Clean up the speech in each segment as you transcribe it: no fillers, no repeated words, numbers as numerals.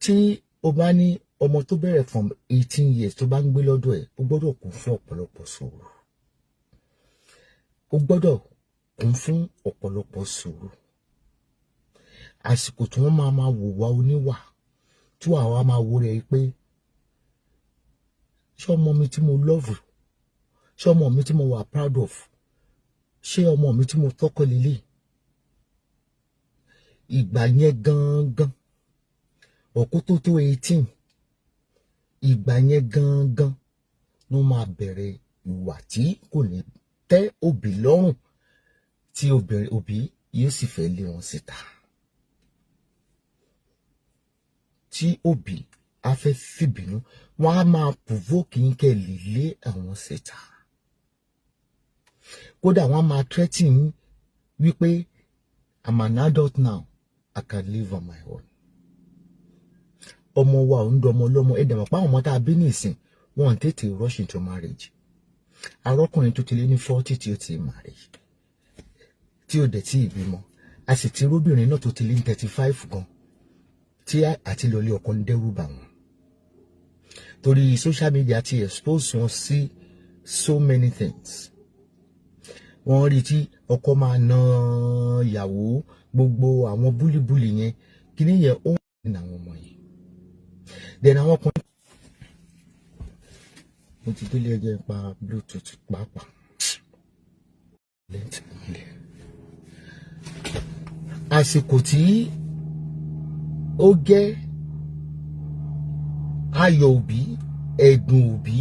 Tí o bá ní ọmọ tó bẹ̀rẹ̀ from 18 years tó bá ń gbé lọ́dọ̀ ẹ̀, ó gbọ́dọ̀ kún fún ọ̀pọ̀lọpọ̀ sùúrù. Ó gbọ́dọ̀ kún fún ọ̀pọ̀lọpọ̀ sùúrù. Àsìkò tí wọ́n máa máa wò wá oníwà, tí àwa máa wo rẹ̀ pé, ṣé ọmọ mi tí mo love, ṣé ọmọ mi tí mo wà proud of, ṣé ọmọ mi tí mo tọ́kọ lélẹ̀? Ìgbà yẹn gangan, ọ̀kú tó tó 18, ìgbà yẹn gangan ló máa bẹ̀rẹ̀ ìwà tí kò ní tẹ́ òbí lọ́rùn, tí òbí yóò sì fẹ́ lé wọn síta, tí òbí á fẹ́ fìbínú, wọ́n á máa provoke yín kẹ́ lè lé àwọn síta. Kódà, wọ́n á máa threaten yín wípé, "I'm an adult now, I can live on my own." Ọmọ wa ò ń dọmọ lọ́mọ. Ẹ dẹ̀ mọ̀ pé àwọn ọmọ tá a bí nìsín, wọn ò tètè rush into marriage. Arọ́kùnrin tó ti lé ní 40 tí ó ti marry, tí ó dẹ̀ tí ì bímọ. A sì ti róbìnrin náà tó ti lé ní 35 gan, tí àti lọlé ọkọ ń dẹ́rù bà wọ́n, torí social media ti expose wọn sí so many things. Wọ́n rí tí ọkọ máa na ìyàwó, gbogbo àwọn bully bully yẹn, kíní yẹn ó ń àwọn ọmọ yìí. Then àwọn ọkùnrin, mo ti délé ẹjẹ pa Bluetooth pàápàá. Àsìkò tí ó jẹ́ ayọ̀ òbí, ẹ̀dùn òbí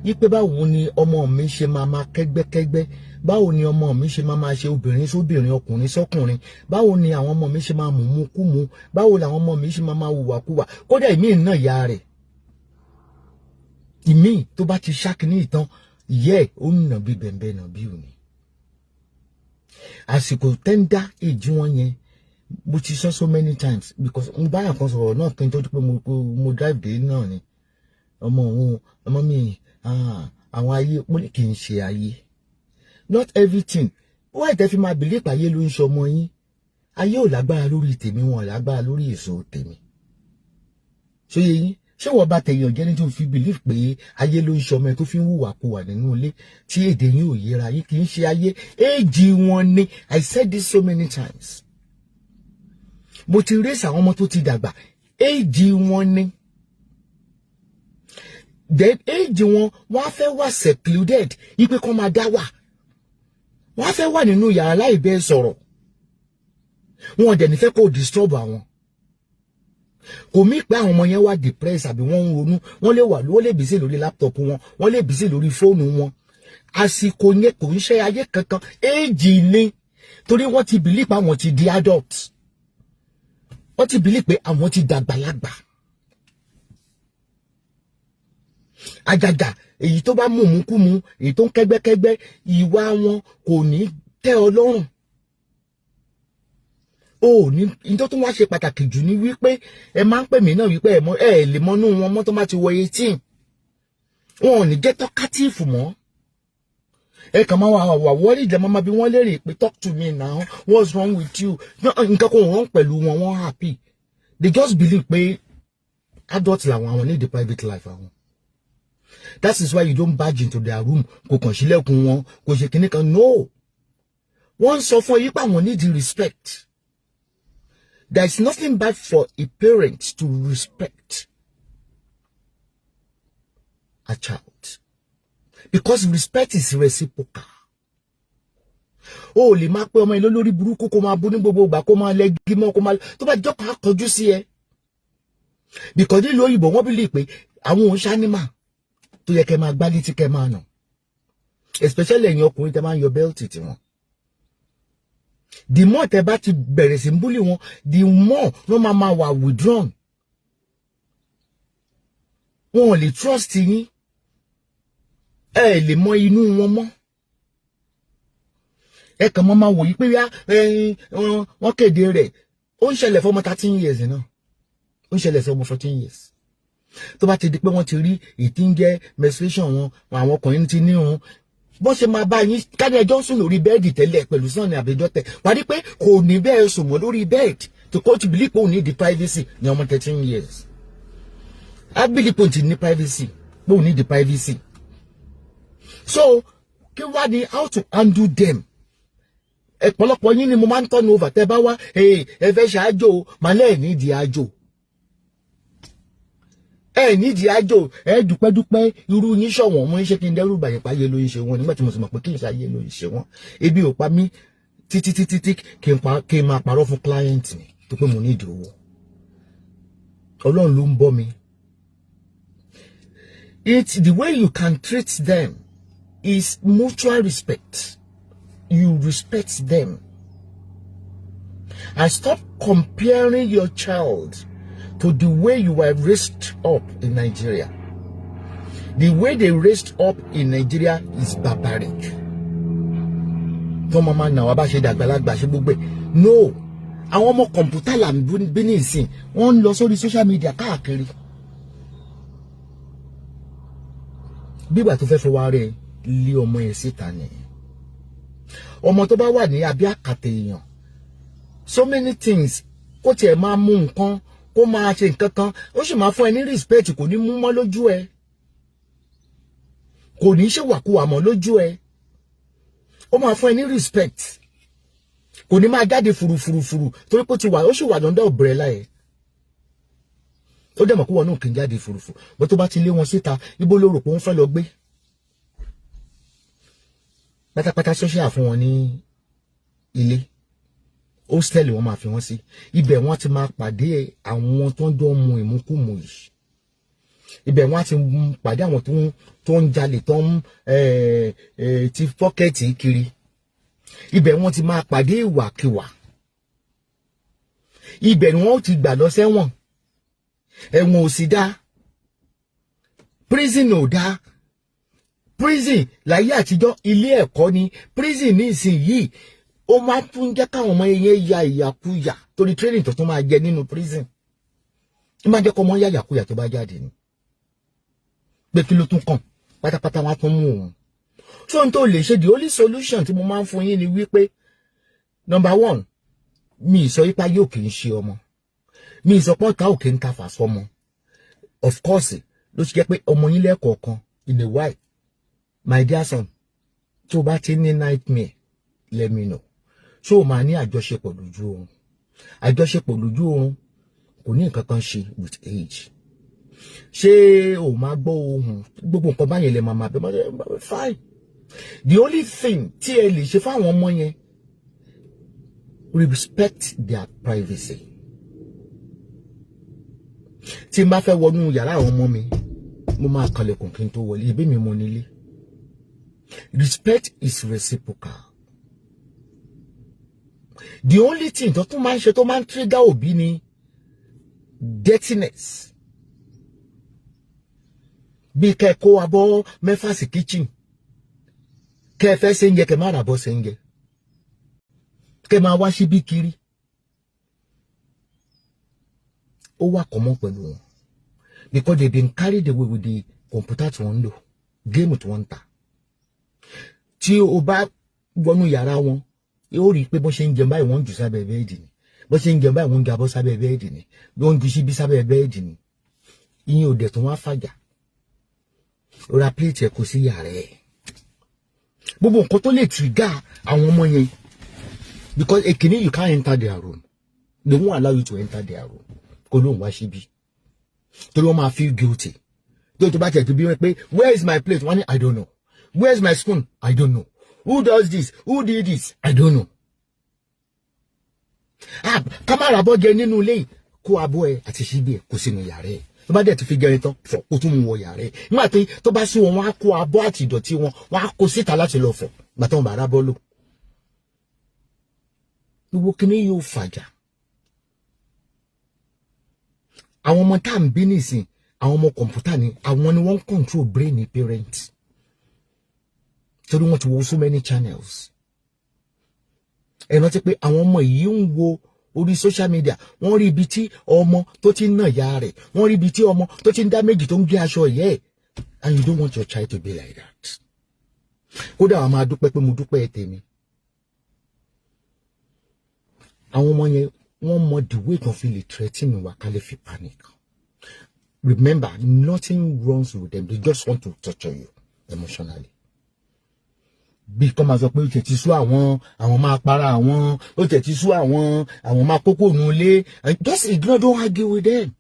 yípe, báwo ni ọmọ mi ṣe máa máa kẹ́gbẹ́kẹ́gbẹ́? Báwo ni ọmọ mi ṣe máa máa ṣe obìnrin sóbìnrin, ọkùnrin sọ́kùnrin? Báwo ni àwọn ọmọ mi ṣe máa mú mú kú mu? Báwo làwọn ọmọ mi ṣe máa máa hùwàkúwà? Kódà, ìmíì náà ìyá rẹ̀, ìmíì tó bá ti ṣákìní ìtàn ìyẹ́ ẹ̀, ó ń nà bí bẹ̀m̀bẹ̀ nà bí òní. Àsìkò tender age wọn yẹn, mo ti sọ so many times, because mo báyà kan sọ̀rọ̀ náà kí n tó di pé mo drive dé náà ni ọmọ òun, ọmọ mi, àwọn ayé. Mo ní kì í ṣe ayé. Not everything. Wọ́n ìtẹ́ fi máa believe ayé ló ń ṣe ọmọ yín. Ayé ò lágbára lórí tèmi, wọn ò lágbára lórí èso tèmi. Ṣé yé yín? Ṣé wọ́n bá tẹ̀yàn jẹ́ ní tó fi believe pé ayé ló ń ṣe ọmọ ẹ, tó fi ń hùwàkuwà nínú ilé, tí èdè yín ò yẹra yín? Kì í ṣe ayé, éèjì wọn ni. I said this so many times. Mo ti raise àwọn ọmọ tó ti dàgbà. Éèjì wọn ni. Then éèjì wọn, wọ́n á fẹ́ wà secluded, ipe kan máa dá wà, wọ́n á fẹ́ wà nínú yàrá láì bẹ́ẹ̀ sọ̀rọ̀. Wọn ò dẹ̀ ní fẹ́ kó disturb àwọn. Kò mí pé àwọn ọmọ yẹn wà depressed àbí wọ́n ń ronú. Wọ́n lè wà, wọ́n lè busy lórí laptop wọn, wọ́n lè busy lórí fóònù wọn. Àsìkò yẹn, kò ń ṣe ayé kankan, éèjì ni, torí wọ́n ti believe pé àwọn ti di adult, wọ́n ti believe pé àwọn ti dàgbàlagbà. Àjàjà èyí tó bá mú mú kú mu, èyí tó ń kẹ́gbẹ́kẹ́gbẹ́, ìwà wọn kò ní tẹ́ ọ lọ́rùn. O ní ní tó tún wá ṣe pàtàkì jù ní wípé ẹ máa ń pè mí náà wípé ẹ mọ, ẹ lè mọnú wọn mọ́. Tó bá ti wọ 18, wọn ò ní jẹ́ talkative mọ́. Ẹ kàn máa wà wà wọ́rí ìjẹ́, máa bí wọ́n léèrè pé, "Talk to me now, what's wrong with you?" Nǹkan kò wrong pẹ̀lú wọn, wọ́n happy. They just believe pé adult làwọn, àwọn need the private life àwọn. That is why you don't barge into their room, kò kàn sílẹ̀kùn wọn, kò ṣe kinní kan. No, wọ́n ń sọ fún ẹ yí pé àwọn need the respect. There is nothing bad for a parent to respect a child, because respect is reciprocal. O ò lè máa pé ọmọ ilé lórí burúkú, kó máa bú ní gbogbo ìgbà, kó máa lẹ́gí mọ́, kó máa tó bá jọ́ kàn á kọjú sí ẹ, because nílùú òyìnbó, wọ́n bí lè pé àwọn òun ṣánímà tó yẹ kẹ́ máa gbá létí, kẹ́ máa nà, especially ẹ̀yin ọkùnrin tẹ́ máa ń yọ belt tiwọn. The more tẹ́ bá ti bẹ̀rẹ̀ sí ń bully wọn, the more wọ́n máa máa wà withdrawn. Wọn ò lè trust yín, ẹ lè mọ inú wọn mọ́. Ẹ kàn máa máa wò yí pé yá wọ́n kéde rẹ̀. Ó ń ṣẹlẹ̀ fọmọ 13 years náà, ó ń ṣẹlẹ̀ sí ọmọ 14 years. Tó bá ti di pé wọ́n ti rí ìtí ń jẹ́ menstruation wọn, àwọn ọkùnrin ti ní wọn, bó ṣe máa bá yín káni ẹjọ́ sùn lórí bed tẹ́lẹ̀ pẹ̀lú sàn àbíjọ́ tẹ̀ wá rí pé kò ní bẹ́ẹ̀ sùn mọ́ lórí bed, tó kó ti believe pé òun ní the privacy ní ọmọ 13 years. Ability ti ní privacy, pé òun ní the privacy. So kí wá ní how to handle them? Ọ̀pọ̀lọpọ̀ yín ni mo máa ń turn over. Tẹ́ bá wá, ẹ fẹ́ ṣáájò, màá lẹ́ẹ̀ nídìí àjò, ẹ nídìí àjò. Ẹ dúpẹ́dúpẹ́, irú yín ṣọ̀wọ́n. Mo ń ṣe kí n dẹ́rù bàyẹ̀ páyé ló ń ṣe wọn, nígbà tí mo sì mọ̀ pé kí n ṣe ayé ló ń ṣe wọn. Ebi ò pa mí títí títí tí kí n máa parọ́ fún client mi tó pé mo nídìí owó. Ọlọ́run ló ń bọ́ mi. It's the way you can treat them is mutual respect. You respect them and stop comparing your child to the way you were raised up in Nigeria. The way they raised up in Nigeria is barbaric. Tọ́mọ máa nà wá bá ṣe dàgbàlagbà ṣe gbogbo ẹ̀. No, àwọn ọmọ kọ̀ǹpútà là ń bí ní ìsìn, wọ́n ń lọ sórí social media káàkiri. Bígbà tó fẹ́ fọwọ́ rẹ̀ lé ọmọ yẹn síta nìyẹn. Ọmọ tó bá wà ní abẹ́ àkàtà èèyàn, so many things, kó tiẹ̀ máa mú nǹkan, kó máa ṣe nǹkan kan, ó sì máa fún ẹ ní respect. Kò ní mú mọ́ lójú ẹ, kò ní ṣe wàkúwà mọ́ lójú ẹ, ó máa fún ẹ ní respect. Kò ní máa jáde furufurufuru torí pé ó ti wà, ó sì wà lọ́ndà umbrella ẹ̀. Ó dẹ̀ mọ̀ kó wọn náà kì í jáde furufuru bó. Tó bá ti lé wọn síta, ibo ló rò pé wọ́n fẹ́ lọ gbé pátápátá? Social fún wọn ní ilé, hostel wọn máa fi wọn sí. Ibẹ̀ wọ́n ti máa pàdé àwọn tó ń jọ mu ìmúkùmù yìí, ibẹ̀ wọ́n ti pàdé àwọn tó ń jalè, tó ń ti pocket kiri. Ibẹ̀ wọ́n ti máa pàdé ìwàkiwà, ibẹ̀ ni wọ́n ti gbà lọ sẹ́wọ̀n. Ẹ̀wọ̀n ò sì dá, prison ò dá. Prison láyé àtijọ́, ilé ẹ̀kọ́ ni prison. Ní ìsinyìí, ó máa tún jẹ́ káwọn ọmọ yẹn ya ìyàkuyà, torí training tó tún máa jẹ nínú prison, ó máa jẹ́ kó ọmọ ya ìyàkuyà tó bá jáde ni pé kí ló tún kàn pátápátá, wọn á tún mú òun. So n tó lè ṣe, the only solution tí mo máa ń fún yín ni wípé, number one, mi ì sọ ipa yóò kì í ṣe ọmọ, mi ì sọ pé ọ̀tá òkè ń ta fà sọmọ. Of course, ló ṣe jẹ́ pé ọmọ yín lẹ́ẹ̀kọ̀ọ̀kan in a while, "My dear son, tó o bá ti ní nightmare, let me know." Ṣé o máa ní àjọṣepọ̀ lójú oorun? Àjọṣepọ̀ lójú oorun kò ní nǹkan kan ṣe with age. Ṣé o máa gbọ́ ohùn? Gbogbo nǹkan báyẹn lè máa bẹ fine. The only thing tí ẹ lè ṣe fáwọn ọmọ yẹn, respect their privacy. Tí n bá fẹ́ wọnú yàrá àwọn ọmọ mi, mo máa kanlẹ̀kùn kí n tó wọlé. Ibi mi mo nílé. Respect is reciprocal. The only thing tó tún máa ń ṣe, tó máa ń trigger òbí ni dirtiness, bí kẹ́ kó abọ́ 6 sí kitchen, kẹ́ fẹ́ ṣe ń jẹ, kẹ́ má rà bọ́ ṣe ń jẹ, kẹ́ máa wá síbí kiri. Ó wà common pẹ̀lú wọn because they been carried away with the computer tí wọ́n ń lò, game tí wọ́n ń ta. Tí o bá wọnú yàrá wọn, yóò rí i pé bó ṣe ń jẹun báyìí, wọ́n ń jù sábẹ́ bẹ́ẹ̀dì ni. Bó ṣe ń jẹun báyìí, wọ́n ń jabọ́ sábẹ́ bẹ́ẹ̀dì ni, bí wọ́n ń ju síbí sábẹ́ bẹ́ẹ̀dì ni. Ìyẹn ò dẹ̀ tó wá fàjà. Ra plate ẹ̀ kó sí yàrá ẹ̀. Gbogbo nǹkan tó lè trigger àwọn ọmọ yẹn, because èkìní, you can't enter their room. They won't allow you to enter their room kó lóun wá síbí, torí wọ́n máa feel guilty. Tó bá tẹ̀ tó bí wọ́n pé, "Where is my plate?" Wọ́n ní, "I don't know." "Where is my spoon?" "I don't know." "Who does this? Who did this?" "I don't know." Ah, ká má ra bọ́ jẹ nínú ilé yìí. Kó abọ́ ẹ àti ṣíbí ẹ kó sínú yàrá ẹ. Tó bá dẹ̀ ti fi jẹrin tán, fọ̀, kó tún mú wọ yàrá ẹ. Nígbà tí tó bá sí wọn, wọn á kó abọ́ àti ìdọ̀tí wọn, wọn á kó síta láti lọ fọ̀ gbà tó ń bàrà bọ́ lò. Gbogbo kíní yóò fàjà. Àwọn ọmọ tá à ń bí nìsín, àwọn ọmọ kọ̀ǹpútà ni. Àwọn ni wọ́n ń control brain ní parents, torí wọ́n ti wo so many channels. Ẹ rántí pé àwọn ọmọ yìí ń wo orí social media. Wọ́n rí ibi tí ọmọ tó ti ń nà ya rẹ̀, wọ́n rí ibi tí ọmọ tó ti ń dá méjì, tó ń gé aṣọ ìyẹ́ ẹ̀, and you don't want your child to be like that. Kódà àwọn máa dúpẹ́ pé mo dúpẹ́ tèmi. Àwọn ọmọ yẹn, wọ́n mọ the way kan fi lè threaten wa ká lè fi panic. Remember, nothing wrong with them. They just want to torture you emotionally. Bí kọ́ máa sọ pé ó tẹ̀ ti sú àwọn, àwọn máa para àwọn, ó tẹ̀ ti sú àwọn, àwọn máa kókó nu ilé. Just ignore, don't argue with them.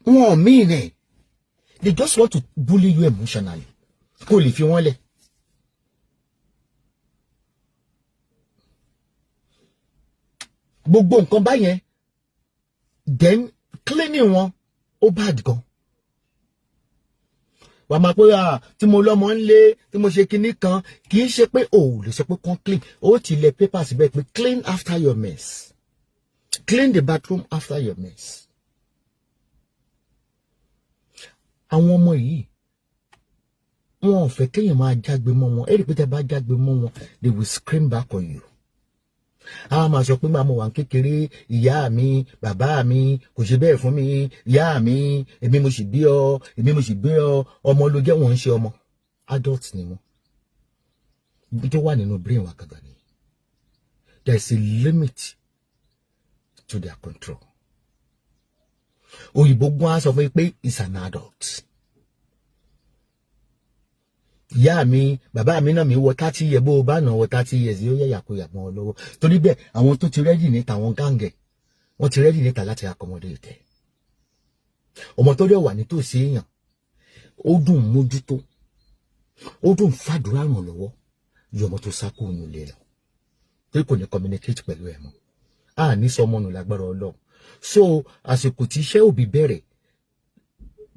Wọn ò mean it. They just want to bully you emotionally. Kó lè fi wọ́n lẹ̀. Gbogbo nǹkan báyẹn, then cleaning wọn ó bad gan. Wàá máa pé tí mo lọ́mọ ń lé, tí mo ṣe kinní kan, kì í ṣe pé o ò lè sọ pé kán clean. Ó ti lẹ paper síbẹ̀ pé clean after your mess, clean the bathroom after your mess. Àwọn ọmọ yìí, wọn ò fẹ́ kéèyàn máa jágbe mọ́ wọn. Ẹ rí i pé tẹ́ bá jágbe mọ́ wọn, they will scream back on you. A máa sọ pé máa mo wà ní kékeré, ìyá mi, bàbá mi kò ṣe bẹ́ẹ̀ fún mi, ìyá mi, èmi mo sì bí ọ, èmi mo sì bí ọ, ọmọ ló jẹ́. Wọ́n ń ṣe ọmọ, adult ni wọ́n. Ibi tó wà nínú brain wa gàgà ni there is a limit to their control. Òyìnbó gún á sọ fún mi pé it's an adult. Ìyá mi, bàbá mi náà mi wọ 30 years, bó o bá náà wọ 30 years, yóò yẹ yàkuyà mọ́ ọ lọ́wọ́. Torí bẹ́ẹ̀, àwọn tó ti ready níta, àwọn gang ẹ̀, wọ́n ti ready níta láti accommodate ẹ̀. Ọmọ tó dẹ̀ wà nítòsí èèyàn, ó dùn mójútó, ó dùn fàdúrà ràn lọ́wọ́ ju ọmọ tó sá kúrò nílé lọ, torí kò ní communicate pẹ̀lú ẹ̀ mọ́. A ní sọmọ nù lágbára Ọlọ́run. So àsìkò tí iṣẹ́ òbí bẹ̀rẹ̀,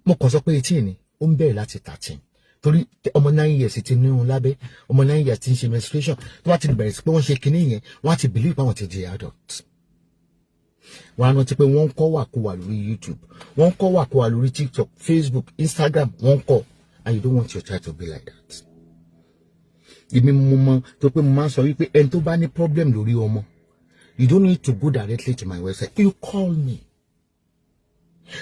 mo kàn sọ pé 18 ni, ó ń bẹ̀rẹ̀ láti 13, torí ọmọ 9 years ti ní irun lábẹ́, ọmọ 9 years ti ń ṣe menstruation. Tó bá ti bẹ̀rẹ̀ sí pé wọ́n ṣe kinní yẹn, wọ́n á ti believe pé àwọn ti di adult. Wọ́n á rántí pé wọ́n ń kọ́ wàkúwà lórí YouTube, wọ́n ń kọ́ wàkúwà lórí TikTok, Facebook, Instagram, wọ́n ń kọ́. And you don't want your child to be like that. Èmi mo mọ tó pé mo máa ń sọ wípé ẹni tó bá ní problem lórí ọmọ, you don't need to go directly to my website, you call me.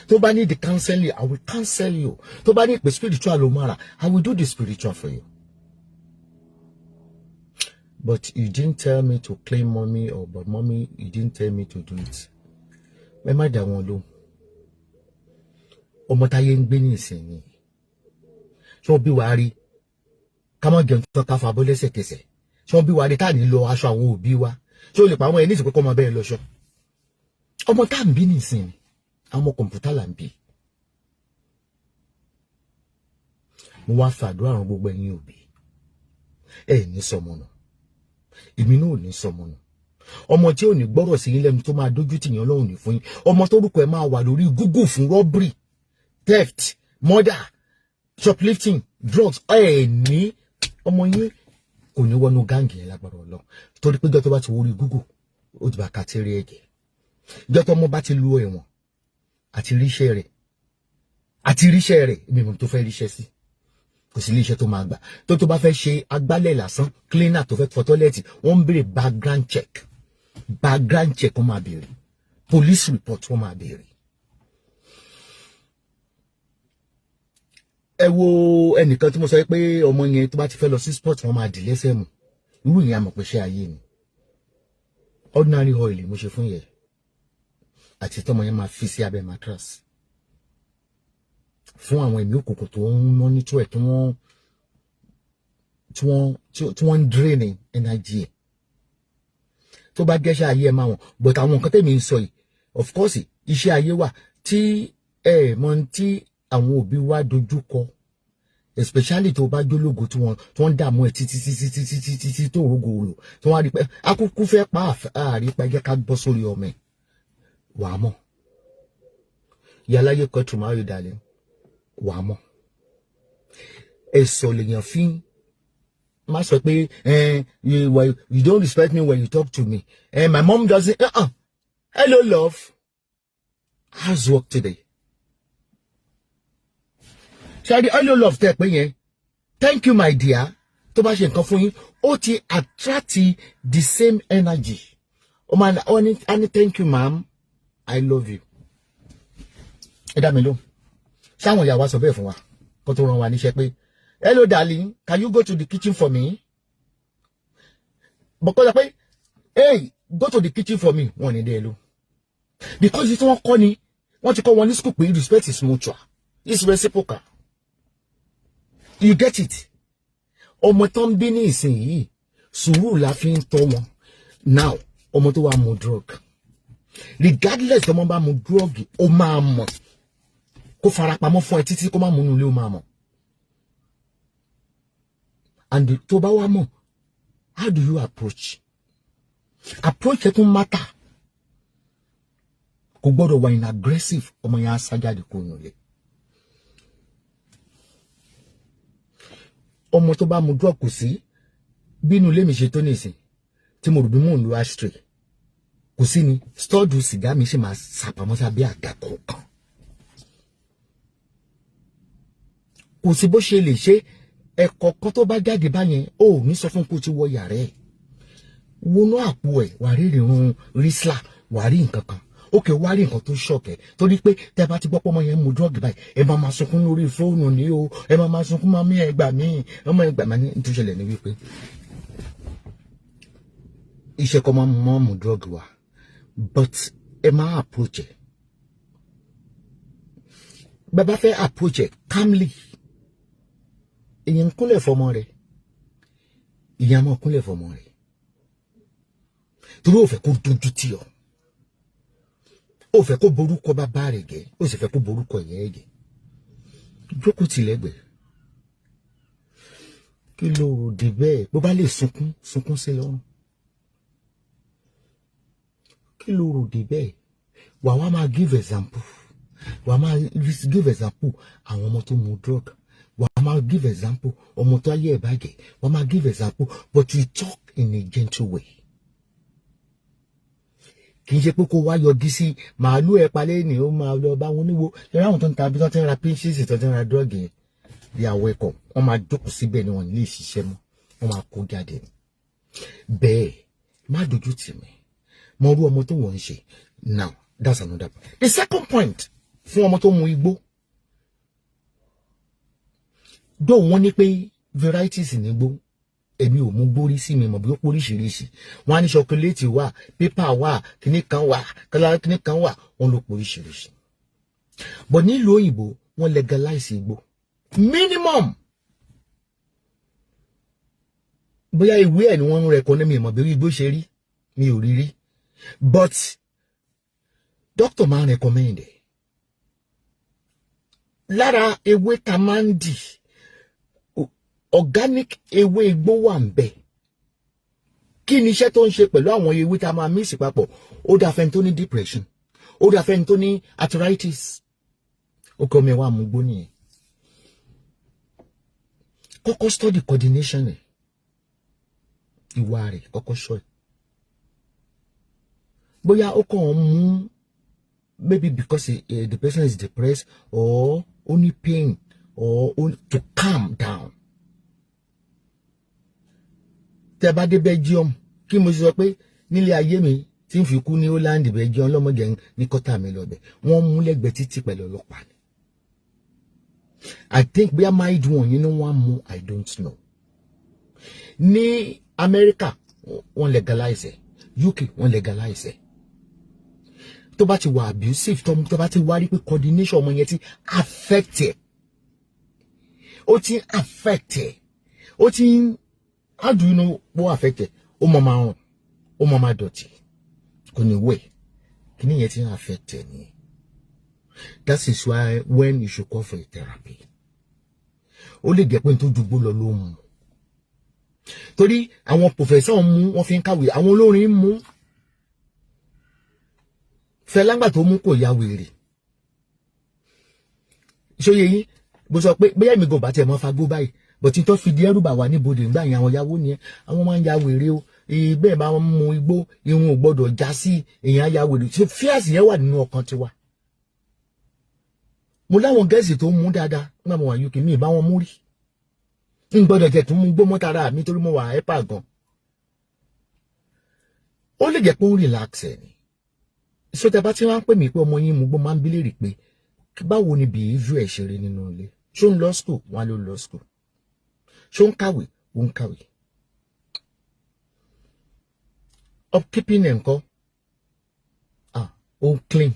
Tó bá need the counseling, I will counsel you. Tó bá ní ìpè spiritual ló mara, I will do the spiritual for you. But you didn't tell me to claim mommy, or but mommy, you didn't tell me to do it. Ẹ má dá wọn lóhùn. Ọmọ táyé ń gbé ní ìsinyìí, ṣé wọ́n bí wàá rí ká má jẹun tán ká fa abọ́ lẹ́sẹ̀kẹsẹ̀? Ṣé wọ́n bí wàá rí tá à ní lọ aṣọ àwọn òbí wa? Ṣé o lè pa àwọn ẹni ìsìnkú kọ́ ọmọ bẹ́ẹ̀ lọ́ṣọ́? Ọmọ tá à ń bí ní ìsinyìí, àwọn ọmọ kọ̀ǹpútà là ń bí. Mo wá fàdúrà ràn gbogbo ẹ̀yin òbí, ẹ ní sọmọ nù, èmi náà ò ní sọmọ nù. Ọmọ tí ò ní gbọ́rọ̀ sí yín lẹ́nu, tó máa dójú tì yín, Ọlọ́run ní fún yín. Ọmọ tórúkọ ẹ̀ máa wà lórí Google fún robbery, theft, murder, shoplifting, drugs, ẹ ní ọmọ yín kò ní wọnú gang yẹn lágbára Ọlọ́run, torí pé jọ́ tó bá ti wọrí Google, ó ti bá kàtírí ẹ̀jẹ̀. Jọ́ tó ọmọ bá ti lu ẹ̀wọ̀n àti ríṣẹ́ rẹ̀, àti ríṣẹ́ rẹ̀, èmi mọ̀ tó fẹ́ ríṣẹ́ sí, kò sí iléeṣẹ́ tó máa gbà. Tó bá fẹ́ ṣe agbálẹ̀ lásán, cleaner tó fẹ́ fọ toilet, wọ́n ń béèrè background check. Background check wọ́n máa béèrè, police report wọ́n máa béèrè. Ẹ wo ẹnìkan tí mo sọ pé ọmọ yẹn, tó bá ti fẹ́ lọ sí sport, wọ́n máa dì lẹ́sẹ̀ mù. Irú ìyẹn, àmọ̀ pé ṣé ayé ni. Ordinary oil mo ṣe fún yẹn àti tọmọ yẹn máa fi sí abẹ́ mattress fún àwọn ẹ̀mí òkùnkùn tó ń monitor ẹ̀, tí wọ́n ń drain energy ẹ̀. Tó bá gẹ́ṣẹ́ ayé ẹ̀ máa wọ̀n, but àwọn nǹkan tẹ̀mí ń sọ yìí, of course iṣẹ́ ayé wà tí ẹ mọ tí àwọn òbí wa dojú kọ, especially tó bá jólógo, tí wọ́n dààmú ẹ títí títí títí títí títí tó rògo lò, tí wọ́n á rí pé akúkú fẹ́ pa àárí pa, jẹ́ ká bọ́ sórí ọmọ ẹ̀ wàá mọ̀. Ìyáláyé kan tù máa rí dalẹ̀ wàá mọ̀. Ẹ̀sọ̀ lèèyàn fi má sọ pé you don't respect me when you talk to me. My mom doesn't. Hello love, how's work today? Ṣáàrí hello love tẹ́ pé yẹn, thank you my dear, tó bá ṣe nǹkan fún yín, ó ti attract the same energy. Ó máa ní thank you ma'am, I love you. Ẹ dá mi lóhùn, ṣáwọn ìyá wa sọ bẹ́ẹ̀ fún wa kó tó rán wa níṣẹ́ pé hello darling, can you go to the kitchen for me? Bọ́kọ́ sọ pé hey, go to the kitchen for me, wọ́n ní dé ló, because tí wọ́n kọ́ ni Wọ́n ti kọ́ wọn ní school pé respect is mutual, it's reciprocal. You get it? Ọmọ tó ń bí ní ìsinyìí, sùúrù la fi ń tọ́ wọn. Now, ọmọ tó wà mu drug, regardless, ọmọ bá mu drug, ó máa mọ̀. Kó farapamọ́ fún ẹ títí, kó má múnú ilé, ó máa mọ̀. And tó bá wá mọ̀, how do you approach? Approach ẹ tún matter. Kò gbọ́dọ̀ wà in aggressive. Ọmọ yẹn á sá jáde kó nulẹ̀. Ọmọ tó bá mu drug, kò sí bínú ilé mi ṣe tó nìsín tí mo rò bí mò ń lo ashtray, kò sí ni stọ́ọ̀dù sìgá mi ṣe máa ṣàpamọ́ sábẹ́ àga kọ̀ọ̀kan. Kò sí bó ṣe lè ṣe. Ẹ̀kọ́ kan tó bá jáde báyẹn, ó ní sọ fún kó ti wọ yàrá ẹ̀, wọnú àpò ẹ̀, wà rí ìrìn rísílà, wà rí nǹkan kan. Ókè, wá rí nǹkan tó ṣọ̀kẹ́, torí pé tẹ́ bá ti gbọ́ pé ọmọ yẹn mu drug báyìí, ẹ máa máa sunkún lórí fóònù ní o, ẹ máa máa sunkún, máa mí ẹgbà mí, ọmọ ẹgbà máa ní. Tó ṣẹlẹ̀ ní wípé iṣẹ́ kọ́ máa mọ́ mu drug wa, but ẹ máa approach ẹ. Bàbá fẹ́ approach ẹ calmly. Èèyàn ń kúnlẹ̀ fọmọ rẹ̀, ìyá máa kúnlẹ̀ fọmọ rẹ̀, torí ó fẹ́ kó dojú tì ọ́, ó fẹ́ kó borúkọ bàbá rẹ̀ jẹ́, ó sì fẹ́ kó borúkọ ìyá ẹ̀ jẹ́. Jókòó tì lẹ́gbẹ̀ẹ́. Kí ló rò dé bẹ́ẹ̀? Bó bá lè sunkún, sunkún sí lọ́rùn. Kí ló rò dé bẹ́ẹ̀? Wà wá máa give example, wà máa give example àwọn ọmọ tó mu drug, wà máa give example ọmọ tó ayé ẹ̀ bàjẹ́, wà máa give example, but you talk in a gentle way. Kì í ṣe pé kó wá yọgí sí màálù ẹ̀ palẹ́ ní ó máa lọ bá wọn níwo. Ṣe ráwọn tó ń ta bí wọ́n ti ń ra pinches, tó ti ń ra drug yẹn, they are welcome. Wọ́n máa jókòó síbẹ̀ ni, wọ́n lè ṣiṣẹ́ mọ́, wọ́n máa kó jáde ni. Bẹ́ẹ̀ má dojú tì mí, mọ irú ọmọ tó wọ́n ń ṣe. Now, that's another point. The second point, fún ọmọ tó mu igbó dó, wọ́n ní pé varieties nígbó. Èmi ò mú gbórí sí mi mọ̀ bí ó póríṣiríṣi. Wọ́n á ní chocolate wà, pépà wà, kíní kan wà, kíní kan wà, wọ́n ló póríṣiríṣi. But nílùú òyìnbó, wọ́n legalize igbó. Minimum, bóyá ìwé ẹ̀ ni wọ́n ń rẹ̀kọ́ ní mi mọ̀ bí igbó ṣe rí, mi ò rí rí, but doctor máa ń recommend ẹ̀. Lára ewé ta máa ń dì, organic ewé igbó wà ń bẹ. Kí ni iṣẹ́ tó ń ṣe pẹ̀lú àwọn ewé tá a máa mix papọ̀? Ó dáa fẹ́ni tó ní depression, ó dáa fẹ́ni tó ní arthritis. Ó kọ́ mi wá mú gbó nìyẹn. Kọ́kọ́ study coordination ẹ̀, ìwà rẹ̀, kọ́kọ́ ṣọ́ ẹ̀. Bóyá ó kàn ń mú, maybe because the person is depressed or only pain or only to calm down. Tẹ́ bá dé Belgium, kí mo sọ pé nílé ayé mi tí ń fi kú ní Holland, Belgium, lọ́mọdé ní kọ́tà mi lọ́bẹ̀, wọ́n mú lẹ́gbẹ̀ẹ́ títí pẹ̀lú ọlọ́pàá ni. I think bóyá mild one yín ni wọ́n mú, I don't know. Ní America, wọ́n legalize ẹ̀. UK, wọ́n legalize ẹ̀. Tó bá ti wà abusive, tó bá ti wá rí pé coordination ọmọ yẹn ti affect ẹ̀, ó ti affect ẹ̀, ó ti ń, how do you know ó affect ẹ̀? Ó mọ̀ máa rùn, ó mọ̀ máa dọ̀tí, kò ní wẹ̀. Kíní yẹn ti ń affect ẹ̀ nìyẹn. That is why when you should call for a therapy. Ó lè jẹ́ pé n tó jugbó lọ ló mú, torí àwọn professor mú, wọ́n fi ń kàwé, àwọn olórin mú. Fẹlá ńgbà tó mú, kò ya wèrè. Ṣóye yín? Bó sọ pé bóyá èmi gan bá tiẹ̀ mọ́ fagbó báyìí, bọ̀tí tó fi di ẹrù bà wá níbodè ńgbà yẹn, àwọn yàwó nìyẹn, àwọn máa ń ya wèrè o. Bẹ́ẹ̀ bá wọn mú igbó, irun ò gbọ́dọ̀ já sí, èèyàn á ya wèrè. Ṣé fíàsì yẹn wà nínú ọkàn tiwa? Mo láwọn gẹ̀ẹ́sì tó ń mú dáadáa nígbà mo wà UK, mi ì bá wọn mú rí. N gbọ́dọ̀ jẹ́ tún mú gbó mọ́tara mi, torí mo wà ẹ́pà gan. Ó lè jẹ́ pé ó ń relax ẹ̀ ni. So tẹ bá tí wọ́n á pè mí pé ọmọ yín mú gbó, máa ń bí léèrè pé báwo ni behaviour ẹ̀ ṣe rí nínú ilé? Ṣó ń lọ school? Wọn á ló lọ school. Ṣó ń kàwé? Ó ń kàwé. Upkeeping ẹ̀ ńkọ́? Ah, ó ń clean.